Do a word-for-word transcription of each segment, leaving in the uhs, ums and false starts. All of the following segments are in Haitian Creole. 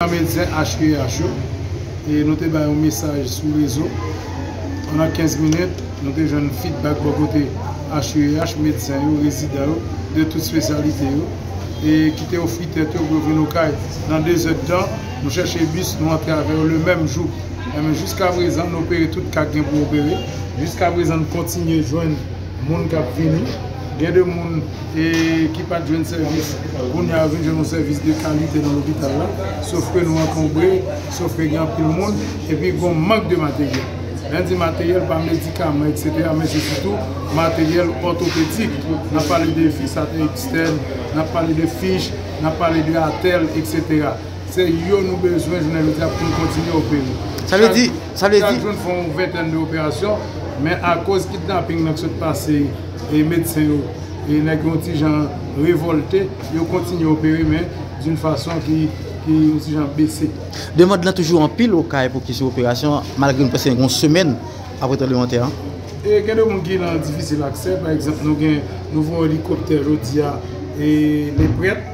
Medsen H U E H yo, e nou te bay yon mesaj sou rezo. Pandan kenz minit, nou te jwenn feedback bò kote H U E H, medsen yo, rezidan yo, de tout espesyalite yo, e ki te ofri tèt yo pou yo vin Okay nan de zè tan. Nou chèche bis, nou antre avè yo le menm jou. Enben, jiska prezan, nou opere tout ka k gen pou opere. Jiska prezan, nou kontinye jwenn moun k ap vini. Gen de moun e ki pa t jwenn sèvis, kounye a yo vin jwenn yon sèvis de kalite nan lopital la. Sof ke nou ankonbre, sof ke gen anpil moun, epi gen yon mank de materyèl. Lè n di materyèl, pa medikaman, etsetera, men se sitou materyèl òtopedik. N ap pale de fiksatè ekstèn, n ap pale de fich, n ap pale de atèl, etsetera. Se yo nou bezwen jounen jodi a pou n kontinye opere. Sa vle di, sa vle di, chak jou n fè yon ventèn de operasyon, men akoz kidnaping nan k sot pase, e medsen yo, e nèg yo yon ti jan revòlte, yo kontinye opere, men d'une façon ki, ki yon ti jan bese. Demann lan toujou anpil Okay pou ki sou operasyon, malgre nou prèske gen yon semèn apre tranblemanntè an. E gen de moun ki nan difisil aksè, pa egzanp, nou gen, nou voye elikoptè jodi a, e Leprèt,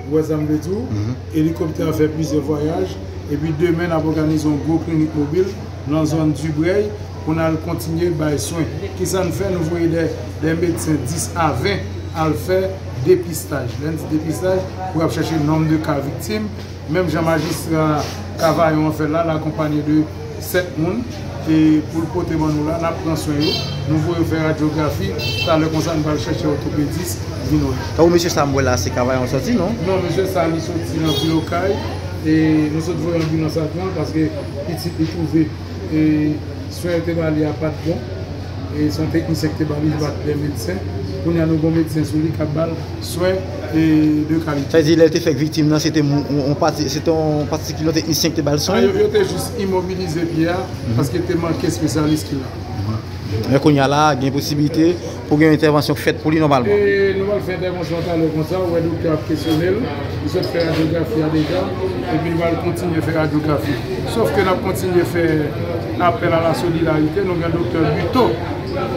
ou wè sa m vle di w? Elikoptè a fè plizyè vwayaj, epi demen n ap òganize yon gwo klinik mobil nan zòn Dibrèy pou n al kontinye bay swen. Kisa n fè? Nou voye de, de medsen dis a ven al fè depistaj. Lè n di depistaj, pou y ap chèche nonb de ka viktim, menm jan majistra Kavayon an fè l la, l akonpanye de sèt moun, e pou l pote ban nou la, n ap pran swen yo, nou voye yo fè radyografi, talè konsa nou pral chèche òtopedis vin wè. Tankou mesye sa m wè la, se Kavayon sòti, non? Non, mesye sa, li sòti nan vil Okay, e nou sot voye anbilans a pran l, paske pitit li twouve, e swen yo te ba li a pa t bon. E se yon teknisyen ki te ba li, li pa t de medsen. Kounye a, nou gen yon medsen sou li k ap ba l swen, e, de kalite. Sa vle di, lè l te fèk viktim nan, se te moun, yon, yon pati, se te yon patikilye, yon teknisyen ki te ba l swen? Yo, yo te jis imobilize pye a, paske te manke espesyalis ki la. Men kounye a la, gen posiblite pou gen yon entèvansyon k fèt pou li nòmalman. E nou pral fè entèvansyon talè konsa, ou wè doktè ap kesyone l, li sot fè radyografi a deja, epi nou pral kontinye fè radyografi. Sof ke n ap kontinye fè apèl a la solidarite, nou gen doktè Buteau,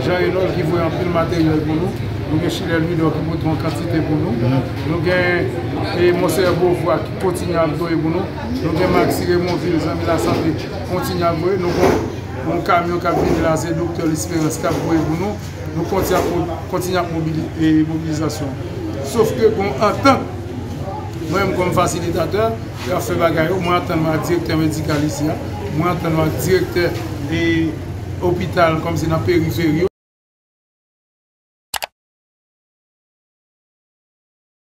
Jean Enol ki voye anpil materyèl pou nou. Nou gen Chilè Louidor ki pote yon kantite pou nou. Nou gen, e, Monseyè Beauvoir ki kontinye ap voye pou nou. Nou gen Maxi Remonvil, zanmi lasante, kontinye ap voye. Nou gen yon kamyon k ap vini la, se Doktè Lesperans k ap voye pou nou. Nou kontinye ap, kontinye ap mobili-, e, mobilizasyon. Sof ke gen yon antant, mwen menm kòm fasilitatè, y ap fè bagay yo. Mwen antann mwen ak direktè medikal isi a. Mwen antann mwen ak direktè, e, opital kòmsi nan periferi yo.